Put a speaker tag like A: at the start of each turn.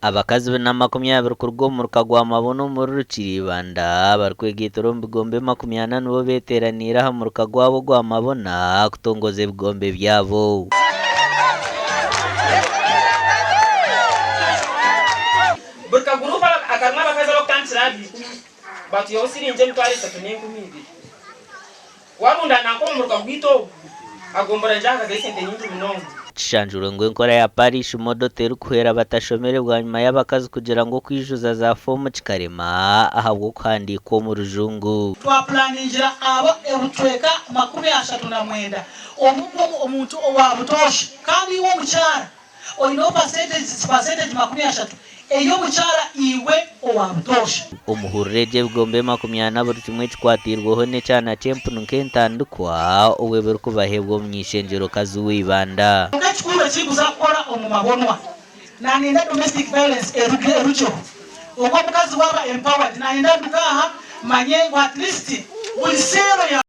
A: Abakazi 220 kuruga omu muruka gwa Mabona omuri Rukiri Ibanda barikwegaitira omu bigombe 40 nibo beteeraniire aha muruka gwabo ogwa Mabona kutongoza ebigombe byabo.
B: Buri kaguruupu akarimu abakazi abarikutandikira ahari ikumi batwihaho siringi 3000. Warundaana nk'omu muruka gwaitu ogu, agombora gye ahagazeho esente nyingi munonga.
A: Kishanjurwe ngu enkora ya Parish Model terikuhwera batashomire bwanyima y'abakazi kugira ngu okwijuza za foomu kikarema ahabw'okuhandiikwa omu rujungu.
C: Twapulaningira abo ebicweka 39 omu omuntu owa butoosha kandi iwe omukyara Oineho pasenteji 30 ey'omukyara iwe owa butoosha.
A: Omuhurire egyo ebigombe 40 buri kimwe kikwatiirweho n'ekyana ky'empunu nk'entandikwa obwo ebirikubaheebwa omuny'eishengyerokazi wa Ibanda.
C: Kwonka ekikuru eki nkuza kukora omu mabonwa, nanyenda domestic violence eruge erugyeho. Ogwo omukazi waaba empowered, nanyenda nduge aha manye ngu at least buri seero ya.